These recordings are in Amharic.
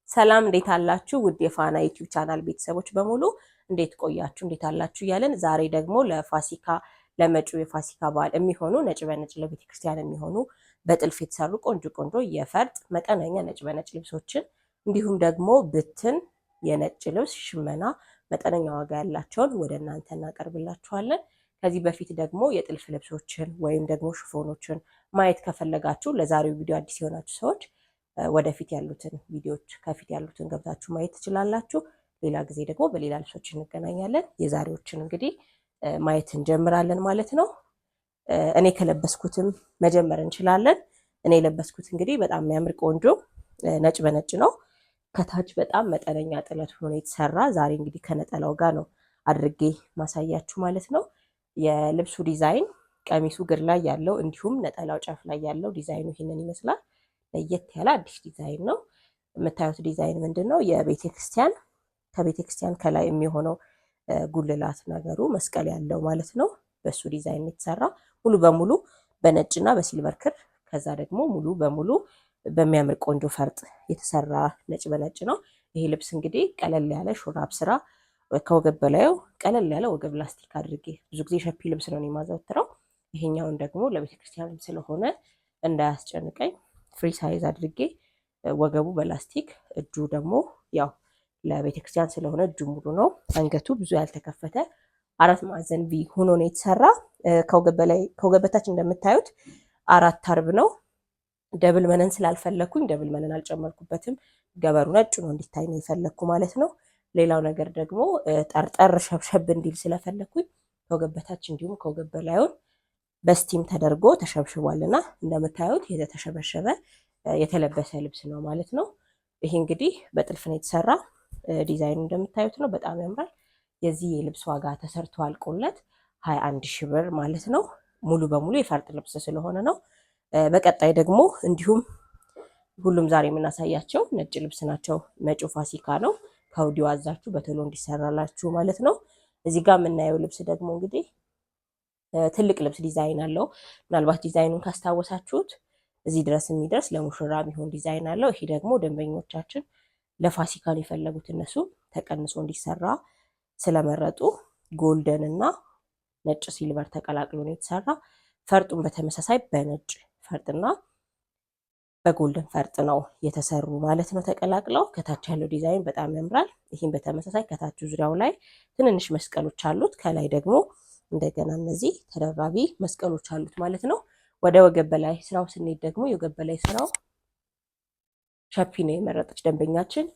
ሰላም እንዴት አላችሁ? ውድ የፋና ዩቲዩብ ቻናል ቤተሰቦች በሙሉ እንዴት ቆያችሁ? እንዴት አላችሁ? እያለን ዛሬ ደግሞ ለፋሲካ ለመጪው የፋሲካ በዓል የሚሆኑ ነጭ በነጭ ለቤተ ክርስቲያን የሚሆኑ በጥልፍ የተሰሩ ቆንጆ ቆንጆ የፈርጥ መጠነኛ ነጭ በነጭ ልብሶችን እንዲሁም ደግሞ ብትን የነጭ ልብስ ሽመና መጠነኛ ዋጋ ያላቸውን ወደ እናንተ እናቀርብላችኋለን። ከዚህ በፊት ደግሞ የጥልፍ ልብሶችን ወይም ደግሞ ሽፎኖችን ማየት ከፈለጋችሁ ለዛሬው ቪዲዮ አዲስ የሆናችሁ ሰዎች ወደፊት ያሉትን ቪዲዮዎች ከፊት ያሉትን ገብታችሁ ማየት ትችላላችሁ። ሌላ ጊዜ ደግሞ በሌላ ልብሶች እንገናኛለን። የዛሬዎችን እንግዲህ ማየት እንጀምራለን ማለት ነው። እኔ ከለበስኩትም መጀመር እንችላለን። እኔ የለበስኩት እንግዲህ በጣም የሚያምር ቆንጆ ነጭ በነጭ ነው። ከታች በጣም መጠነኛ ጥለት ሆኖ የተሰራ ዛሬ እንግዲህ ከነጠላው ጋር ነው አድርጌ ማሳያችሁ ማለት ነው። የልብሱ ዲዛይን ቀሚሱ እግር ላይ ያለው እንዲሁም ነጠላው ጫፍ ላይ ያለው ዲዛይኑ ይህንን ይመስላል። ለየት ያለ አዲስ ዲዛይን ነው። የምታዩት ዲዛይን ምንድን ነው? የቤተክርስቲያን ከቤተክርስቲያን ከላይ የሚሆነው ጉልላት ነገሩ መስቀል ያለው ማለት ነው። በሱ ዲዛይን የተሰራ ሙሉ በሙሉ በነጭና በ silver ክር ከዛ ደግሞ ሙሉ በሙሉ በሚያምር ቆንጆ ፈርጥ የተሰራ ነጭ በነጭ ነው። ይሄ ልብስ እንግዲህ ቀለል ያለ ሹራብ ስራ ከወገብ በላዩ ቀለል ያለ ወገብ ላስቲክ አድርጌ ብዙ ጊዜ shapey ልብስ ነው የማዘወትረው። ይሄኛውን ደግሞ ለቤተክርስቲያን ስለሆነ እንዳያስጨንቀኝ free size አድርጌ ወገቡ በላስቲክ እጁ ደግሞ ያው ለቤተክርስቲያን ስለሆነ እጁ ሙሉ ነው። አንገቱ ብዙ ያልተከፈተ አራት ማዕዘን V ሆኖ ነው የተሰራ። ከወገብ በታች እንደምታዩት አራት አርብ ነው። double መነን ስላልፈለግኩኝ double መነን አልጨመርኩበትም። ገበሩ ነጭ ነው እንዲታይ ነው የፈለግኩ ማለት ነው። ሌላው ነገር ደግሞ ጠርጠር ሸብሸብ እንዲል ስለፈለግኩኝ ከወገብ በታች እንዲሁም ከወገብ በላዩን በ steam ተደርጎ ተሸብሽቧልና እንደምታዩት የተሸበሸበ የተለበሰ ልብስ ነው ማለት ነው። ይሄ እንግዲህ በጥልፍ ነው የተሰራ። ዲዛይኑ እንደምታዩት ነው፣ በጣም ያምራል። የዚህ የልብስ ዋጋ ተሰርቶ አልቆለት 21 ሺህ ብር ማለት ነው። ሙሉ በሙሉ የፈርጥ ልብስ ስለሆነ ነው። በቀጣይ ደግሞ እንዲሁም ሁሉም ዛሬ የምናሳያቸው ነጭ ልብስ ናቸው። መጪው ፋሲካ ነው። ከወዲሁ አዛችሁ በቶሎ እንዲሰራላችሁ ማለት ነው። እዚህ ጋር የምናየው ልብስ ደግሞ እንግዲህ ትልቅ ልብስ ዲዛይን አለው። ምናልባት ዲዛይኑን ካስታወሳችሁት እዚህ ድረስ የሚደርስ ለሙሽራ የሚሆን ዲዛይን አለው። ይሄ ደግሞ ደንበኞቻችን ለፋሲካን የፈለጉት እነሱ ተቀንሶ እንዲሰራ ስለመረጡ golden እና ነጭ silver ተቀላቅሎ ነው የተሰራ። ፈርጡን በተመሳሳይ በነጭ ፈርጥና በ golden ፈርጥ ነው የተሰሩ ማለት ነው ተቀላቅለው። ከታች ያለው ዲዛይን በጣም ያምራል። ይህም በተመሳሳይ ከታች ዙሪያው ላይ ትንንሽ መስቀሎች አሉት። ከላይ ደግሞ እንደገና እነዚህ ተደራቢ መስቀሎች አሉት ማለት ነው። ወደ ወገብ በላይ ስራው ስንሄድ ደግሞ የወገብ በላይ ስራው shapey ነው የመረጠች ደንበኛችን።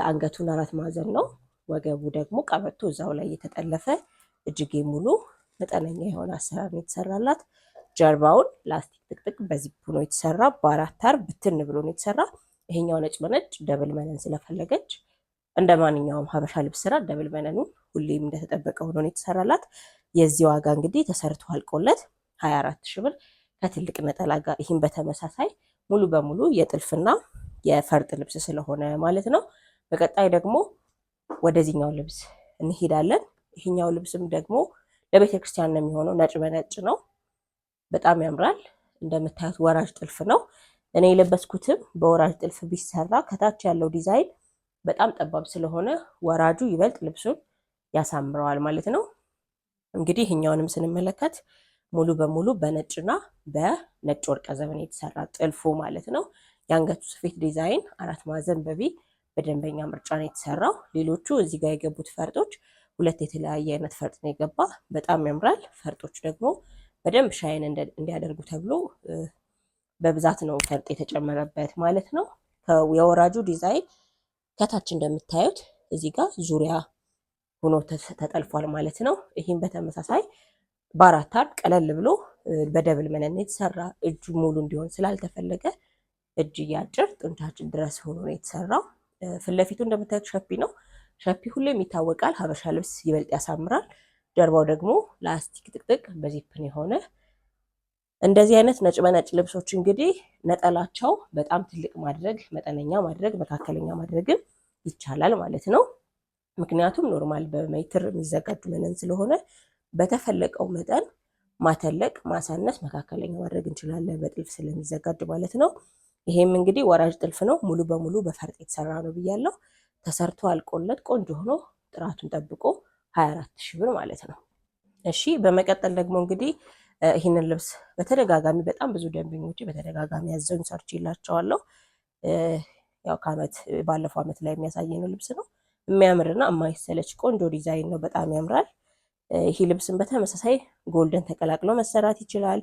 አንገቱን አራት ማዕዘን ነው። ወገቡ ደግሞ ቀበቶ እዛው ላይ የተጠለፈ እጅጌ ሙሉ መጠነኛ የሆነ አሰራር ነው የተሰራላት። ጀርባውን ላስቲክ ጥቅጥቅ በዚፕ ነው የተሰራ። በአራት አርብ ብትን ብሎ ነው የተሰራ። ይሄኛው ነጭ በነጭ double መነን ስለፈለገች እንደ ማንኛውም ሀበሻ ልብስ ስራ double መነኑ ሁሌም እንደተጠበቀ ሆኖ ነው የተሰራላት። የዚህ ዋጋ እንግዲህ ተሰርቶ አልቆለት 24 ሺህ ብር ከትልቅ ነጠላ ጋር። ይህም በተመሳሳይ ሙሉ በሙሉ የጥልፍና የፈርጥ ልብስ ስለሆነ ማለት ነው። በቀጣይ ደግሞ ወደዚህኛው ልብስ እንሄዳለን። ይሄኛው ልብስም ደግሞ ለቤተ ክርስቲያን ነው የሚሆነው። ነጭ በነጭ ነው። በጣም ያምራል። እንደምታዩት ወራጅ ጥልፍ ነው። እኔ የለበስኩትም በወራጅ ጥልፍ ቢሰራ ከታች ያለው ዲዛይን በጣም ጠባብ ስለሆነ ወራጁ ይበልጥ ልብሱን ያሳምረዋል ማለት ነው። እንግዲህ ይሄኛውንም ስንመለከት ሙሉ በሙሉ በነጭና በነጭ ወርቀ ዘበን የተሰራ ጥልፉ ማለት ነው። የአንገቱ ስፌት ዲዛይን አራት ማዕዘን በ V በደንበኛ ምርጫ ነው የተሰራው። ሌሎቹ እዚህ ጋር የገቡት ፈርጦች ሁለት የተለያየ አይነት ፈርጥ ነው የገባ። በጣም ያምራል። ፈርጦች ደግሞ በደንብ shine እንዲያደርጉ ተብሎ በብዛት ነው ፈርጥ የተጨመረበት ማለት ነው። የወራጁ ዲዛይን ከታች እንደምታዩት እዚህ ጋር ዙሪያ ሆኖ ተጠልፏል ማለት ነው። ይህም በተመሳሳይ በአራት አርብ ቀለል ብሎ በ double መነን የተሰራ እጁ ሙሉ እንዲሆን ስላልተፈለገ እጅ አጭር ጡንቻችን ድረስ ሆኖ ነው የተሰራው። ፊት ለፊቱ እንደምታዩት shapey ነው። shapey ሁሌም ይታወቃል፣ ሀበሻ ልብስ ይበልጥ ያሳምራል። ጀርባው ደግሞ ላስቲክ ጥቅጥቅ በዚፕን የሆነ እንደዚህ አይነት ነጭ በነጭ ልብሶች እንግዲህ ነጠላቸው በጣም ትልቅ ማድረግ፣ መጠነኛ ማድረግ፣ መካከለኛ ማድረግም ይቻላል ማለት ነው። ምክንያቱም normal በሜትር የሚዘጋጁ መነን ስለሆነ በተፈለቀው መጠን ማተለቅ፣ ማሳነስ፣ መካከለኛ ማድረግ እንችላለን በጥልፍ ስለሚዘጋጅ ማለት ነው። ይሄም እንግዲህ ወራጅ ጥልፍ ነው። ሙሉ በሙሉ በፈርጥ የተሰራ ነው ብያለሁ። ተሰርቶ አልቆለት ቆንጆ ሆኖ ጥራቱን ጠብቆ 24 ሺህ ብር ማለት ነው። እሺ በመቀጠል ደግሞ እንግዲህ ይህንን ልብስ በተደጋጋሚ በጣም ብዙ ደንበኞች በተደጋጋሚ ያዘውን ሰርቼላቸዋለሁ። ያው ከአመት ባለፈው አመት ላይ የሚያሳየነው ልብስ ነው። የሚያምርና የማይሰለች ቆንጆ ዲዛይን ነው። በጣም ያምራል። ይህ ልብስን በተመሳሳይ golden ተቀላቅሎ መሰራት ይችላል።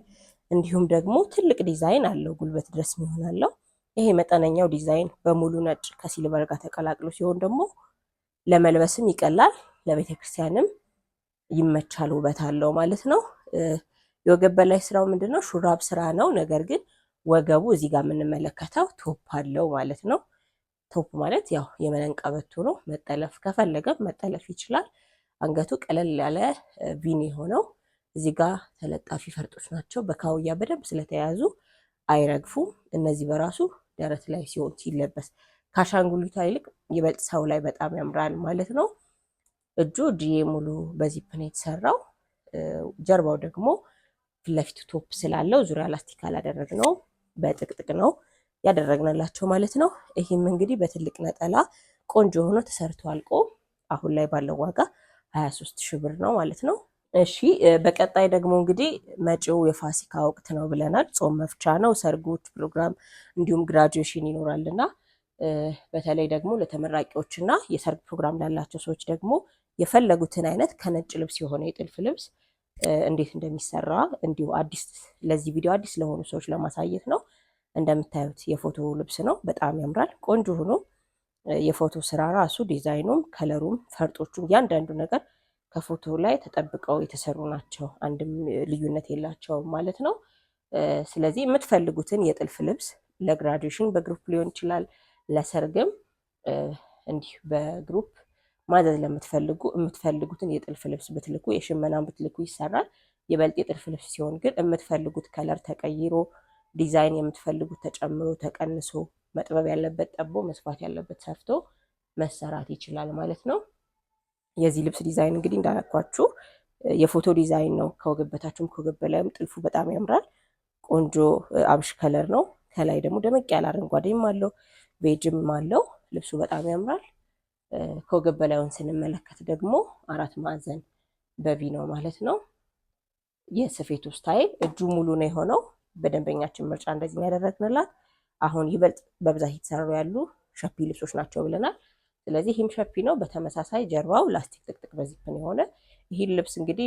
እንዲሁም ደግሞ ትልቅ ዲዛይን አለው፣ ጉልበት ድረስ የሚሆን አለው። ይሄ መጠነኛው ዲዛይን በሙሉ ነጭ ከ silver ጋር ተቀላቅሎ ሲሆን ደግሞ ለመልበስም ይቀላል፣ ለቤተክርስቲያንም ይመቻል፣ ውበት አለው ማለት ነው። የወገብ በላይ ስራው ምንድነው? ሹራብ ስራ ነው። ነገር ግን ወገቡ እዚህ ጋር የምንመለከተው top አለው ማለት ነው። top ማለት ያው የመነን ቀበቶ ነው። መጠለፍ ከፈለገም መጠለፍ ይችላል። አንገቱ ቀለል ያለ V ን የሆነው እዚህ ጋር ተለጣፊ ፈርጦች ናቸው። በካውያ በደንብ ስለተያዙ አይረግፉም። እነዚህ በራሱ ደረት ላይ ሲሆን ሲለበስ ከአሻንጉሊቷ ይልቅ ይበልጥ ሰው ላይ በጣም ያምራል ማለት ነው። እጁ እጅዬ ሙሉ በዚፕ ነው የተሰራው። ጀርባው ደግሞ ፊት ለፊቱ top ስላለው ዙሪያ ላስቲክ አላደረግነው፣ በጥቅጥቅ ነው ያደረግንላቸው ማለት ነው። ይህም እንግዲህ በትልቅ ነጠላ ቆንጆ ሆኖ ተሰርቶ አልቆ አሁን ላይ ባለው ዋጋ 23 ሺህ ብር ነው ማለት ነው። እሺ በቀጣይ ደግሞ እንግዲህ መጪው የፋሲካ ወቅት ነው ብለናል። ጾም መፍቻ ነው፣ ሰርጎች፣ ፕሮግራም እንዲሁም graduation ይኖራልና በተለይ ደግሞ ለተመራቂዎች እና የሰርግ ፕሮግራም ላላቸው ሰዎች ደግሞ የፈለጉትን አይነት ከነጭ ልብስ የሆነ የጥልፍ ልብስ እንዴት እንደሚሰራ እንዲሁ አዲስ ለዚህ ቪዲዮ አዲስ ለሆኑ ሰዎች ለማሳየት ነው። እንደምታዩት የፎቶ ልብስ ነው። በጣም ያምራል። ቆንጆ ሆኖ የፎቶ ስራ ራሱ ዲዛይኑም፣ color ኡም፣ ፈርጦቹም እያንዳንዱ ነገር ከፎቶ ላይ ተጠብቀው የተሰሩ ናቸው። አንድም ልዩነት የላቸውም ማለት ነው። ስለዚህ የምትፈልጉትን የጥልፍ ልብስ ለ graduation በ group ሊሆን ይችላል፣ ለሰርግም እንዲህ በ group ማዘዝ ለምትፈልጉ የምትፈልጉትን የጥልፍ ልብስ ብትልኩ የሽመናን ብትልኩ ይሰራል። ይበልጥ የጥልፍ ልብስ ሲሆን ግን የምትፈልጉት color ተቀይሮ ዲዛይን የምትፈልጉት ተጨምሮ ተቀንሶ መጥበብ ያለበት ጠቦ መስፋት ያለበት ሰፍቶ መሰራት ይችላል ማለት ነው። የዚህ ልብስ ዲዛይን እንግዲህ እንዳልኳችሁ የፎቶ ዲዛይን ነው። ከወገብ በታችም ከወገብ በላይም ጥልፉ በጣም ያምራል። ቆንጆ አብሽ color ነው። ከላይ ደግሞ ደመቅ ያለ አረንጓዴም አለው beige ም አለው። ልብሱ በጣም ያምራል። ከወገብ በላዩን ስንመለከት ደግሞ አራት ማዕዘን በ V ነው ማለት ነው። የስፌቱ style እጁ ሙሉ ነው የሆነው። በደንበኛችን ምርጫ እንደዚህ ያደረግንላት። አሁን ይበልጥ በብዛት የተሰሩ ያሉ ሸፒ ልብሶች ናቸው ብለናል። ስለዚህ ይህም ሸፒ ነው። በተመሳሳይ ጀርባው ላስቲክ ጥቅጥቅ በዚፕን የሆነ ይህን ልብስ እንግዲህ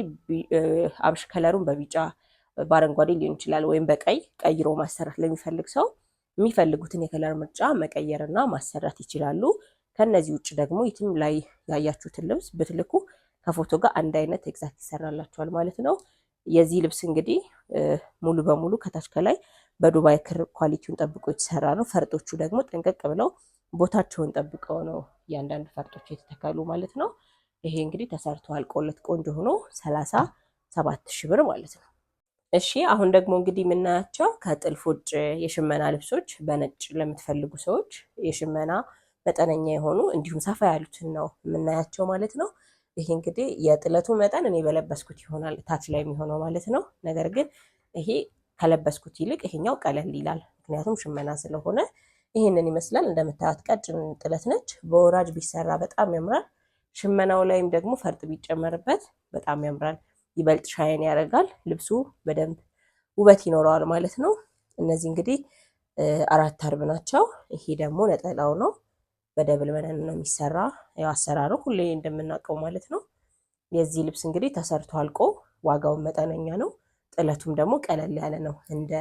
አብሽ color ኡን በቢጫ በአረንጓዴ ሊሆን ይችላል ወይም በቀይ ቀይሮ ማሰራት ለሚፈልግ ሰው የሚፈልጉትን የ color ምርጫ መቀየርና ማሰራት ይችላሉ። ከነዚህ ውጭ ደግሞ የትም ላይ ያያችሁትን ልብስ ብትልኩ ከፎቶ ጋር አንድ አይነት exact ይሰራላችኋል ማለት ነው። የዚህ ልብስ እንግዲህ ሙሉ በሙሉ ከታች ከላይ በዱባይ ክር quality ውን ጠብቆ የተሰራ ነው። ፈርጦቹ ደግሞ ጠንቀቅ ብለው ቦታቸውን ጠብቀው ነው እያንዳንዱ ፈርጦች የተተከሉ ማለት ነው። ይሄ እንግዲህ ተሰርቶ አልቆለት ቆንጆ ሆኖ 37 ሺህ ብር ማለት ነው። እሺ አሁን ደግሞ እንግዲህ የምናያቸው ከጥልፍ ውጭ የሽመና ልብሶች በነጭ ለምትፈልጉ ሰዎች የሽመና መጠነኛ የሆኑ እንዲሁም ሰፋ ያሉትን ነው የምናያቸው ማለት ነው። ይሄ እንግዲህ የጥለቱ መጠን እኔ በለበስኩት ይሆናል ታች ላይ የሚሆነው ማለት ነው። ነገር ግን ይሄ ከለበስኩት ይልቅ ይሄኛው ቀለል ይላል፣ ምክንያቱም ሽመና ስለሆነ። ይሄንን ይመስላል። እንደምታዩት ቀጭን ጥለት ነች። በወራጅ ቢሰራ በጣም ያምራል። ሽመናው ላይም ደግሞ ፈርጥ ቢጨመርበት በጣም ያምራል። ይበልጥ shine ያደርጋል። ልብሱ በደንብ ውበት ይኖረዋል ማለት ነው። እነዚህ እንግዲህ አራት አርብ ናቸው። ይሄ ደግሞ ነጠላው ነው። በ double መነን ነው የሚሰራ። ያው አሰራሩ ሁሌ እንደምናውቀው ማለት ነው። የዚህ ልብስ እንግዲህ ተሰርቶ አልቆ ዋጋውን መጠነኛ ነው። ጥለቱም ደግሞ ቀለል ያለ ነው። እንደ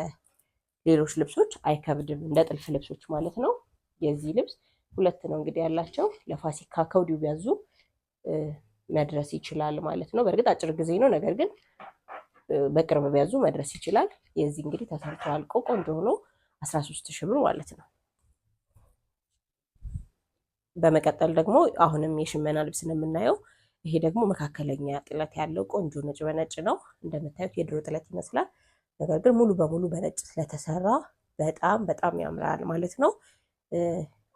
ሌሎች ልብሶች አይከብድም፣ እንደ ጥልፍ ልብሶች ማለት ነው። የዚህ ልብስ ሁለት ነው እንግዲህ ያላቸው። ለፋሲካ ከወዲሁ ቢያዙ መድረስ ይችላል ማለት ነው። በእርግጥ አጭር ጊዜ ነው፣ ነገር ግን በቅርብ ቢያዙ መድረስ ይችላል። የዚህ እንግዲህ ተሰርቶ አልቆ ቆንጆ ሆኖ 13 ሺህ ብር ማለት ነው። በመቀጠል ደግሞ አሁንም የሽመና ልብስ ነው የምናየው። ይሄ ደግሞ መካከለኛ ጥለት ያለው ቆንጆ ነጭ በነጭ ነው። እንደምታዩት የድሮ ጥለት ይመስላል። ነገር ግን ሙሉ በሙሉ በነጭ ስለተሰራ በጣም በጣም ያምራል ማለት ነው።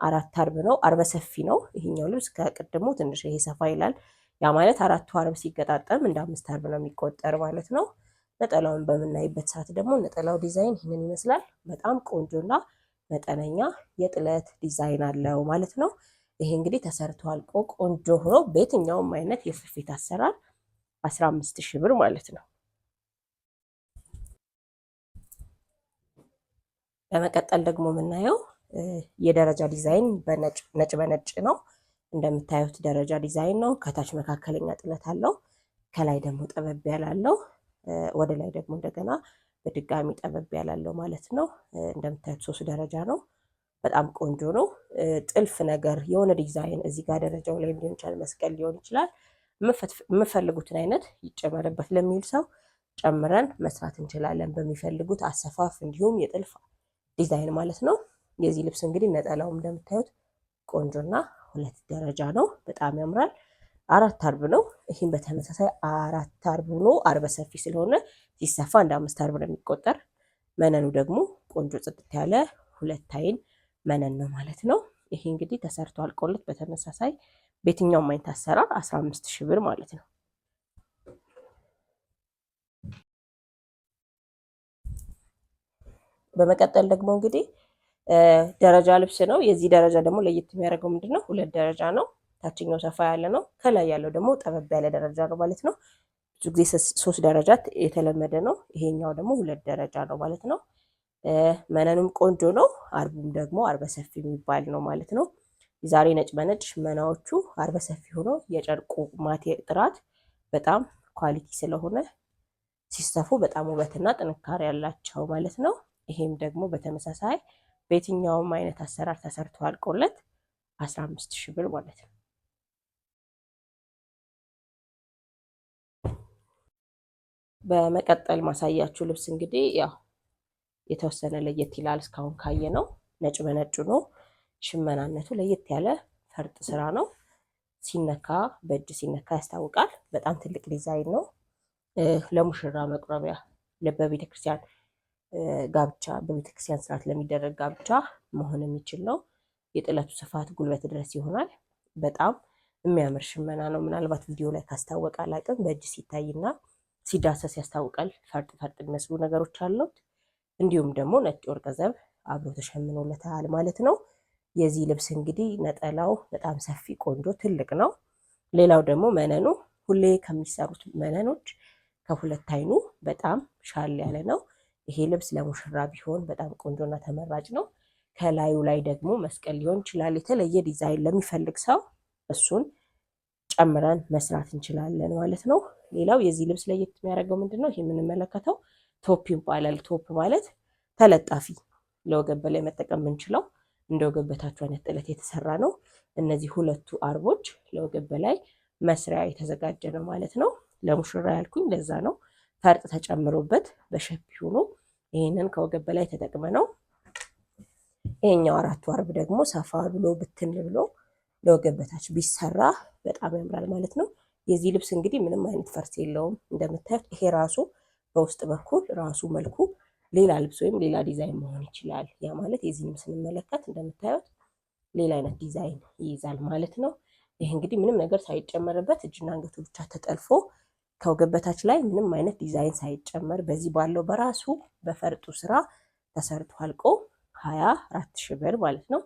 አራት አርብ ነው፣ አርበ ሰፊ ነው ይሄኛው ልብስ ከቅድሙ ትንሽ ይሄ ሰፋ ይላል። ያ ማለት አራቱ አርብ ሲገጣጠም እንደ አምስት አርብ ነው የሚቆጠር ማለት ነው። ነጠላውን በምናይበት ሰዓት ደግሞ ነጠላው ዲዛይን ይህንን ይመስላል። በጣም ቆንጆና መጠነኛ የጥለት ዲዛይን አለው ማለት ነው። ይሄ እንግዲህ ተሰርቶ አልቆ ቆንጆ ሆኖ በየትኛውም አይነት የስፌት አሰራር 15,000 ብር ማለት ነው። በመቀጠል ደግሞ የምናየው የደረጃ ዲዛይን በነጭ በነጭ ነው። እንደምታዩት ደረጃ ዲዛይን ነው። ከታች መካከለኛ ጥለት አለው። ከላይ ደግሞ ጠበብ ያላለው፣ ወደ ላይ ደግሞ እንደገና በድጋሚ ጠበብ ያላለው ማለት ነው። እንደምታዩት ሶስት ደረጃ ነው። በጣም ቆንጆ ነው። ጥልፍ ነገር የሆነ ዲዛይን እዚህ ጋር ደረጃው ላይ ሊሆን ይችላል፣ መስቀል ሊሆን ይችላል። የምፈልጉትን አይነት ይጨመርበት ለሚል ሰው ጨምረን መስራት እንችላለን፣ በሚፈልጉት አሰፋፍ እንዲሁም የጥልፍ ዲዛይን ማለት ነው። የዚህ ልብስ እንግዲህ ነጠላውም እንደምታዩት ቆንጆና ሁለት ደረጃ ነው። በጣም ያምራል። አራት አርብ ነው። ይህም በተመሳሳይ አራት አርብ ሆኖ አርበ ሰፊ ስለሆነ ሲሰፋ እንደ አምስት አርብ ነው የሚቆጠር። መነኑ ደግሞ ቆንጆ ጽድት ያለ ሁለት አይን መነን ነው ማለት ነው። ይሄ እንግዲህ ተሰርቶ አልቆለት በተመሳሳይ በየትኛውም አይነት አሰራር 15,000 ብር ማለት ነው። በመቀጠል ደግሞ እንግዲህ ደረጃ ልብስ ነው። የዚህ ደረጃ ደግሞ ለየት የሚያደርገው ምንድን ነው? ሁለት ደረጃ ነው። ታችኛው ሰፋ ያለ ነው። ከላይ ያለው ደግሞ ጠበብ ያለ ደረጃ ነው ማለት ነው። ብዙ ጊዜ ሶስት ደረጃ የተለመደ ነው። ይሄኛው ደግሞ ሁለት ደረጃ ነው ማለት ነው። መነኑም ቆንጆ ነው። አርቡም ደግሞ አርበ ሰፊ የሚባል ነው ማለት ነው። ዛሬ ነጭ በነጭ ሽመናዎቹ አርበ ሰፊ ሆኖ የጨርቁ ጥራት በጣም quality ስለሆነ ሲሰፉ በጣም ውበትና ጥንካሬ ያላቸው ማለት ነው። ይሄም ደግሞ በተመሳሳይ በየትኛውም አይነት አሰራር ተሰርቶ አልቆለት 15,000 ብር ማለት ነው። በመቀጠል ማሳያችሁ ልብስ እንግዲህ ያው የተወሰነ ለየት ይላል። እስካሁን ካየ ነው ነጭ በነጩ ነው። ሽመናነቱ ለየት ያለ ፈርጥ ስራ ነው። ሲነካ በእጅ ሲነካ ያስታውቃል። በጣም ትልቅ ዲዛይን ነው። ለሙሽራ መቁረቢያ በቤተክርስቲያን ጋብቻ በቤተክርስቲያን ስርዓት ለሚደረግ ጋብቻ መሆን የሚችል ነው። የጥለቱ ስፋት ጉልበት ድረስ ይሆናል። በጣም የሚያምር ሽመና ነው። ምናልባት ቪዲዮ ላይ ካስታወቀ አላቅም፣ በእጅ ሲታይና ሲዳሰስ ያስታውቃል። ፈርጥ ፈርጥ የሚመስሉ ነገሮች አሉት። እንዲሁም ደግሞ ነጭ ወርቀ ዘብ አብሮ ተሸምኖለታል ማለት ነው። የዚህ ልብስ እንግዲህ ነጠላው በጣም ሰፊ ቆንጆ ትልቅ ነው። ሌላው ደግሞ መነኑ ሁሌ ከሚሰሩት መነኖች ከሁለት አይኑ በጣም ሻል ያለ ነው። ይሄ ልብስ ለሙሽራ ቢሆን በጣም ቆንጆና ተመራጭ ነው። ከላዩ ላይ ደግሞ መስቀል ሊሆን ይችላል። የተለየ ዲዛይን ለሚፈልግ ሰው እሱን ጨምረን መስራት እንችላለን ማለት ነው። ሌላው የዚህ ልብስ ለየት የሚያደርገው ምንድን ነው? ይሄ የምንመለከተው top ይባላል። top ማለት ተለጣፊ ለወገብ በላይ መጠቀም የምንችለው እንደ ወገብ በታች አይነት ጥለት የተሰራ ነው። እነዚህ ሁለቱ አርቦች ለወገብ በላይ መስሪያ የተዘጋጀ ነው ማለት ነው። ለሙሽራ ያልኩኝ ለዛ ነው። ፈርጥ ተጨምሮበት በ shape ሆኖ ይህንን ከወገብ በላይ ተጠቅመ ነው። ይሄኛው አራቱ አርብ ደግሞ ሰፋ ብሎ ብትን ብሎ ለወገብ በታች ቢሰራ በጣም ያምራል ማለት ነው። የዚህ ልብስ እንግዲህ ምንም አይነት ፈርስ የለውም እንደምታዩት። ይሄ ራሱ በውስጥ በኩል ራሱ መልኩ ሌላ ልብስ ወይም ሌላ ዲዛይን መሆን ይችላል። ያ ማለት የዚህንም ስንመለከት እንደምታዩት ሌላ አይነት ዲዛይን ይይዛል ማለት ነው። ይህ እንግዲህ ምንም ነገር ሳይጨመርበት እጅና አንገቱ ብቻ ተጠልፎ ከወገብ በታች ላይ ምንም አይነት ዲዛይን ሳይጨመር በዚህ ባለው በራሱ በፈርጡ ስራ ተሰርቶ አልቆ 24,000 ብር ማለት ነው።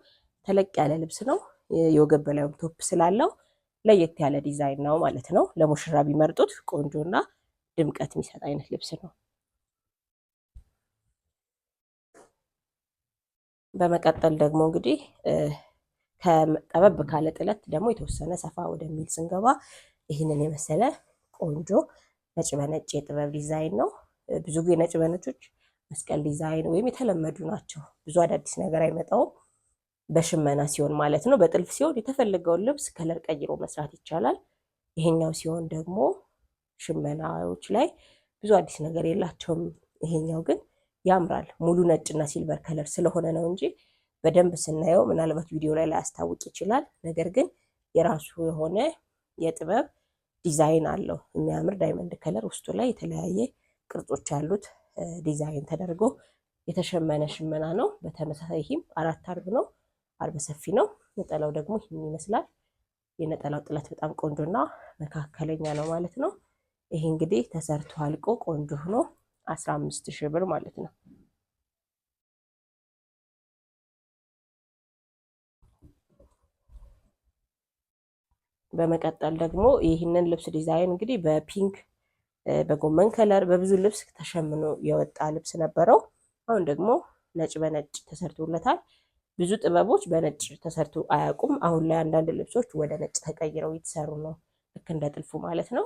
ተለቅ ያለ ልብስ ነው። የወገብ በላዩም top ስላለው ለየት ያለ ዲዛይን ነው ማለት ነው። ለሙሽራ ቢመርጡት ቆንጆና ድምቀት የሚሰጥ አይነት ልብስ ነው። በመቀጠል ደግሞ እንግዲህ ከጠበብ ካለ ጥለት ደግሞ የተወሰነ ሰፋ ወደሚል ስንገባ ይህንን የመሰለ ቆንጆ ነጭ በነጭ የጥበብ ዲዛይን ነው። ብዙ ጊዜ ነጭ በነጮች መስቀል ዲዛይን ወይም የተለመዱ ናቸው። ብዙ አዳዲስ ነገር አይመጣውም። በሽመና ሲሆን ማለት ነው። በጥልፍ ሲሆን የተፈለገውን ልብስ color ቀይሮ መስራት ይቻላል። ይሄኛው ሲሆን ደግሞ ሽመናዎች ላይ ብዙ አዲስ ነገር የላቸውም። ይሄኛው ግን ያምራል። ሙሉ ነጭና silver color ስለሆነ ነው እንጂ በደንብ ስናየው ምናልባት ቪዲዮ ላይ ላያስታውቅ ይችላል። ነገር ግን የራሱ የሆነ የጥበብ ዲዛይን አለው። የሚያምር diamond color ውስጡ ላይ የተለያየ ቅርጾች ያሉት ዲዛይን ተደርጎ የተሸመነ ሽመና ነው። በተመሳሳይ ይህም አራት አርብ ነው። አርበ ሰፊ ነው። ነጠላው ደግሞ ይህን ይመስላል። የነጠላው ጥለት በጣም ቆንጆና መካከለኛ ነው ማለት ነው። ይሄ እንግዲህ ተሰርቶ አልቆ ቆንጆ ሆኖ 15,000 ብር ማለት ነው። በመቀጠል ደግሞ ይህንን ልብስ ዲዛይን እንግዲህ በ pink፣ በጎመን color፣ በብዙ ልብስ ተሸምኖ የወጣ ልብስ ነበረው። አሁን ደግሞ ነጭ በነጭ ተሰርቶለታል። ብዙ ጥበቦች በነጭ ተሰርቶ አያውቁም። አሁን ላይ አንዳንድ ልብሶች ወደ ነጭ ተቀይረው የተሰሩ ነው፣ ልክ እንደ ጥልፉ ማለት ነው።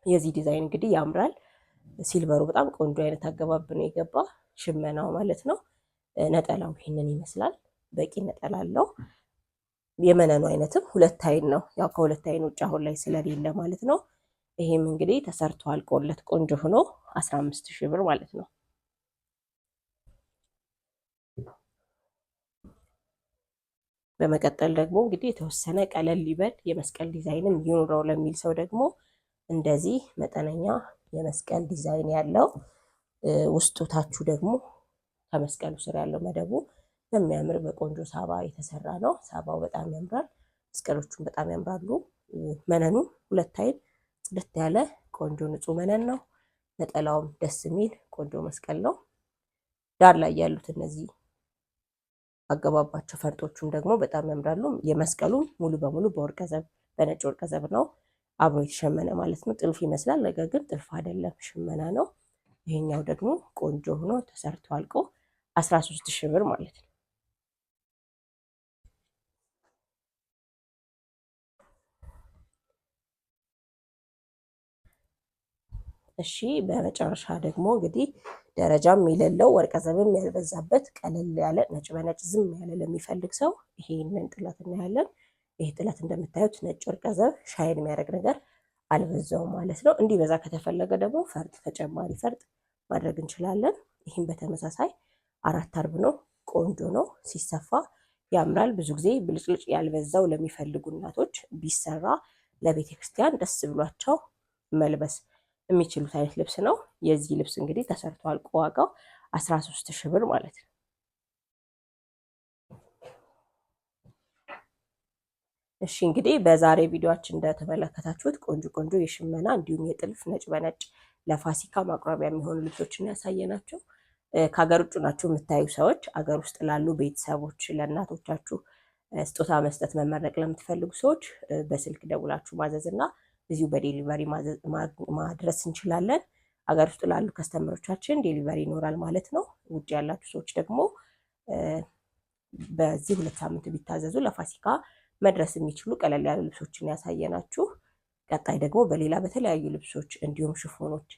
የዚህ ዲዛይን እንግዲህ ያምራል። Silver ኡ በጣም ቆንጆ አይነት አገባብ ነው የገባ ሽመናው ማለት ነው። ነጠላው ይህንን ይመስላል። በቂ ነጠላ አለው። የመነኑ አይነትም ሁለት አይን ነው። ያው ከሁለት አይን ውጭ አሁን ላይ ስለሌለ ማለት ነው። ይሄም እንግዲህ ተሰርቶ አልቆለት ቆንጆ ሆኖ 15,000 ብር ማለት ነው። በመቀጠል ደግሞ እንግዲህ የተወሰነ ቀለል ይበል የመስቀል ዲዛይንም ይኑረው ለሚል ሰው ደግሞ እንደዚህ መጠነኛ የመስቀል ዲዛይን ያለው፣ ውስጡ ታቹ ደግሞ ከመስቀሉ ስር ያለው መደቡ በሚያምር በቆንጆ ሳባ የተሰራ ነው። ሳባው በጣም ያምራል። መስቀሎቹም በጣም ያምራሉ። መነኑ ሁለት አይን ጽድት ያለ ቆንጆ ንጹህ መነን ነው። ነጠላውም ደስ የሚል ቆንጆ መስቀል ነው። ዳር ላይ ያሉት እነዚህ አገባባቸው ፈርጦቹም ደግሞ በጣም ያምራሉ። የመስቀሉ ሙሉ በሙሉ በወርቀ ዘብ፣ በነጭ ወርቀ ዘብ ነው አብሮ የተሸመነ ማለት ነው። ጥልፍ ይመስላል፣ ነገር ግን ጥልፍ አይደለም፣ ሽመና ነው። ይሄኛው ደግሞ ቆንጆ ሆኖ ተሰርቶ አልቆ 13,000 ብር ማለት ነው። እሺ፣ በመጨረሻ ደግሞ እንግዲህ ደረጃም የሌለው ወርቀ ዘብም ያልበዛበት ቀለል ያለ ነጭ በነጭ ዝም ያለ ለሚፈልግ ሰው ይሄንን ጥለት እናያለን። ይሄ ጥለት እንደምታዩት ነጭ ወርቀ ዘብ shine የሚያደርግ ነገር አልበዛውም ማለት ነው። እንዲበዛ ከተፈለገ ደግሞ ፈርጥ፣ ተጨማሪ ፈርጥ ማድረግ እንችላለን። ይህም በተመሳሳይ አራት አርብ ነው። ቆንጆ ነው፣ ሲሰፋ ያምራል። ብዙ ጊዜ ብልጭልጭ ያልበዛው ለሚፈልጉ እናቶች ቢሰራ ለቤተ ክርስቲያን ደስ ብሏቸው መልበስ የሚችሉት አይነት ልብስ ነው። የዚህ ልብስ እንግዲህ ተሰርቶ አልቆ ዋጋው 13,000 ብር ማለት ነው። እሺ፣ እንግዲህ በዛሬ ቪዲዮአችን እንደተመለከታችሁት ቆንጆ ቆንጆ የሽመና እንዲሁም የጥልፍ ነጭ በነጭ ለፋሲካ ማቅረቢያ የሚሆኑ ልብሶችን ያሳየናችሁ። ከሀገር ውጭ ናችሁ የምታዩ ሰዎች አገር ውስጥ ላሉ ቤተሰቦች ለእናቶቻችሁ ስጦታ መስጠት መመረቅ ለምትፈልጉ ሰዎች በስልክ ደውላችሁ ማዘዝ እና እዚሁ በ delivery ማድረስ እንችላለን። አገር ውስጥ ላሉ customer ኦቻችን delivery ይኖራል ማለት ነው። ውጭ ያላችሁ ሰዎች ደግሞ በዚህ 2 ሳምንት ቢታዘዙ ለፋሲካ መድረስ የሚችሉ ቀለል ያሉ ልብሶችን ያሳየናችሁ። ቀጣይ ደግሞ በሌላ በተለያዩ ልብሶች እንዲሁም ሽፎኖች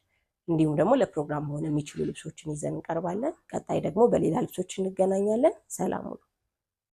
እንዲሁም ደግሞ ለፕሮግራም መሆን የሚችሉ ልብሶችን ይዘን እንቀርባለን። ቀጣይ ደግሞ በሌላ ልብሶች እንገናኛለን። ሰላም ሁኑ።